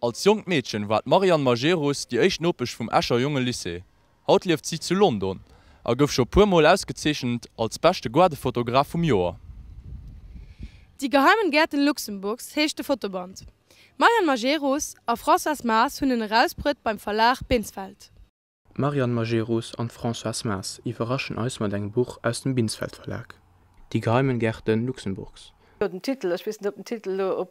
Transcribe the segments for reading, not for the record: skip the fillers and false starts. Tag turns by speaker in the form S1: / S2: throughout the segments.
S1: Als jonkt Meedchen war d'Marianne Majerus déi éischt Nopesch vum Escher Jongelycée. Haut lieft si zu London a gouf scho puer Mol ausgezeechent als beschte Goardefotograf vum Joer.
S2: Die geheimen Gärten Luxemburgs heescht de Fotoband. D'Marianne Majerus a Françoise Maas hunn en erausbruet beim Verlag Binsfeld.
S3: D'Marianne Majerus an d'Françoise Maas iwwerraschen eis mat engem Buch aus dem Binsfeld Verlag, Die geheimen Gärten Luxemburgs.
S4: Jo, den Titel, ech weess net, ob den Titel elo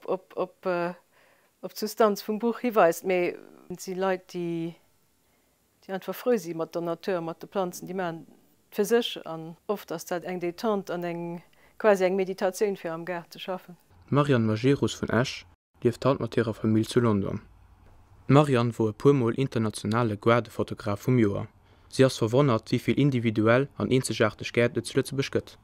S4: op d'Substanz vum Buch hiweist, mee et si Leit, déi einfach frou si mat der Natur, mat de Planzen, déi maachen et fir sech an oft ass dat eng Détente an eng quasi eng Meditatioun, fir am Gaart ze schaffen.
S3: D'Marianne Majerus vun Esch lieft haut mat hirer Famill zu London. D'Marianne wor e puer Mol internationale Gaardefotograf vum Joer. Si ass verwonnert, wéi vill individuell an eenzegaarteg Gäert et zu Lëtzebuerg gëtt.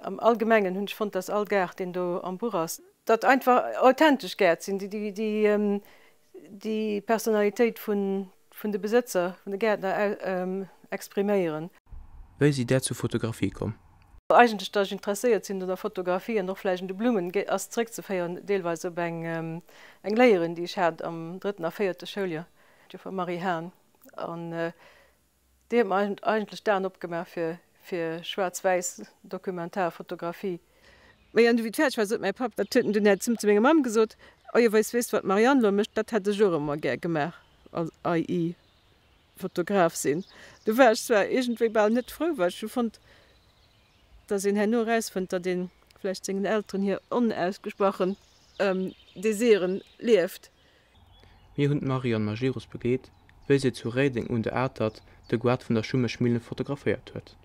S4: Am Allgemengen hunn ech fonnt, dass all Gaart, deen do am Buch ass, dat einfach authentesch Gäert sinn, déi déi Personalitéit vun de Besëtzer, vun de Gäertner expriméieren.
S3: Wéi sidd Där zur Fotografie komm?
S4: Eigentlech, datt ech interesséiert sinn un der Fotografie an och vläicht un de Blummen, ass zeréckzeféieren deelweis op eng eng Léierin, déi ech hat am drëtten a véierte Schouljoer, d'Joffer Marie Hahn. An déi huet mer eigentlech d'Aen opgemaach fir fir schwaarz-wäiss Dokumentarfotografie. Mä an du wéi et fäerdeg war, sot mäi Papp, dat huet en dunn zum zu menger Mamm gesot, Oh jo, weess weess de wat d'Marianne elo mécht, dat hätt ech och ëmmer gär gemaach, AI. Fotograf sinn. Do war ech zwar iergendwéi bal net frou, well ech hu fonnt, dass een herno erausfënnt, datt ee vläicht sengen Elteren hir onausgesprachen Desiren lieft.
S3: Mir hunn d'Marianne Majerus begleet, wéi se zu Réideng un der Atert de Goart vun der Schummeschmillen fotograféiert huet.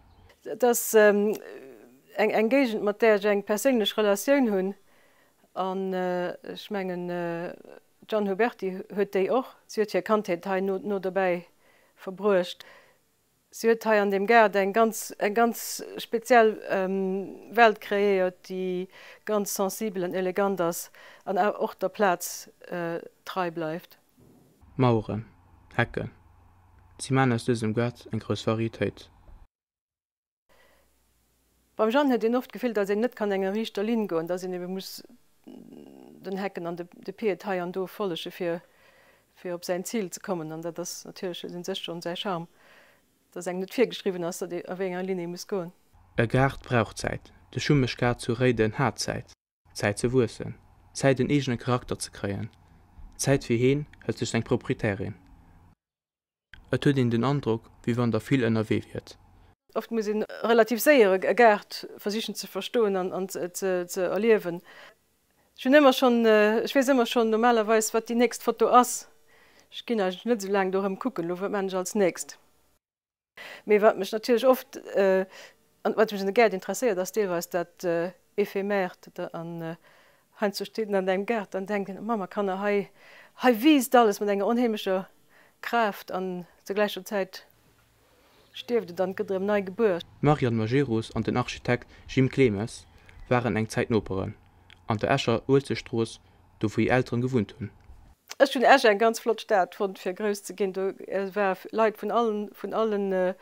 S4: Et ass eng Géigend, mat där ech eng perséinlech Relatioun hunn an ech mengen, D'Jeanne Huberty huet déi och. Si huet hir Kandheet hei no dobäi verbruecht. Si huet hei an deem Gaart eng ganz, eng ganz speziell Welt kreéiert, déi ganz sensibel an elegant ass an och der Plaz trei bleift.
S3: Maueren, Hecken, si maan aus dësem Gaart eng grouss Varietéit.
S4: Beim Jeanne huet een oft d'Gefill, datt een net kann enger riichter Linn goen, datt een ebe muss den Hecken an de Pied hei an do follege fir fir op säin Zil ze kommen. An dat ass natierlech huet un sech schonn säi Charme, datt engem net virgeschriwwen ass, datt ee a wéi enger Linn ee muss goen.
S3: E Gaart brauch Zäit. De Schummeschgaart zu Réiden hat Zäit. Zäit ze wuessen. Zäit en eegene Charakter ze kréien. Zäit fir heen, hëlt sech seng Proprietärin. Et huet een den Androck, wéi wann der vill ënnerwee wiert.
S4: Oft muss een relativ séier e Gaart versichen ze verstoen an ze erliewen. Ech hunn ëmmer schonn, ech weess ëmmer schonn normalerweis, wat déi nächst Foto ass. Ech ginn eigentlech net esou laang do erëm kucken, elo wat maan ech als nächst. Mee wat mech natierlech oft, an wat mech un de Gäert interesséiert, ass deelweis dat Ephemeert. An heiansdo steet een an engem Gaart an denkt een, Mamma Kanner, hei, hei wiisst alles mat enger onheemlecher Kraaft an zur gläicher Zäit stierft et an gëtt erëm nei gebuer.
S3: D'Marianne Majerus an den Architekt Jim Clemes waren eng Zäit Noperen an der Escher Uelzechtstrooss, do wou hir Elteren gewunnt hunn.
S4: Ech hunn Esch eng ganz flott Stad fonnt fir grouss ze ginn. Do ware Leit vun allen, vun allen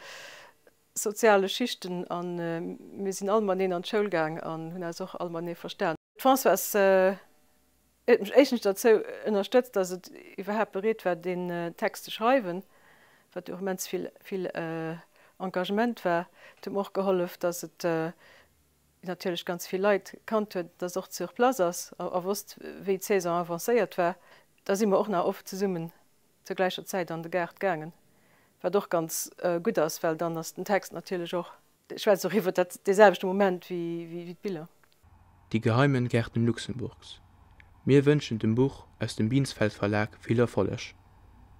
S4: soziale Schichten a mir sinn all mateneen an d'Schoul gaang an hunn eis och all matenee verstan. D'Françoise huet mech éischtens derzou ënnerstëtzt, datt et iwwerhaapt bereet war deen Text ze schreiwen, wat jo och immens vill, vill Engagement war. Et huet mer och gehollef, datt et natierlech ganz vill Leit kannt huet, dass och sur place ass a wosst, wéi d'Saison avancéiert war. Da si mer och nach oft zesummen zur gläicher Zäit an de Gaart gaangen, wat och ganz gutt ass, well dann ass den Text natierlech och, schwätzt och iwwer dat dee selwechte Moment wéi d'Biller.
S3: Die geheimen Gärten Luxemburgs. Mir wënschen dem Buch aus dem Binsfeld Verlag vill Erfolleg.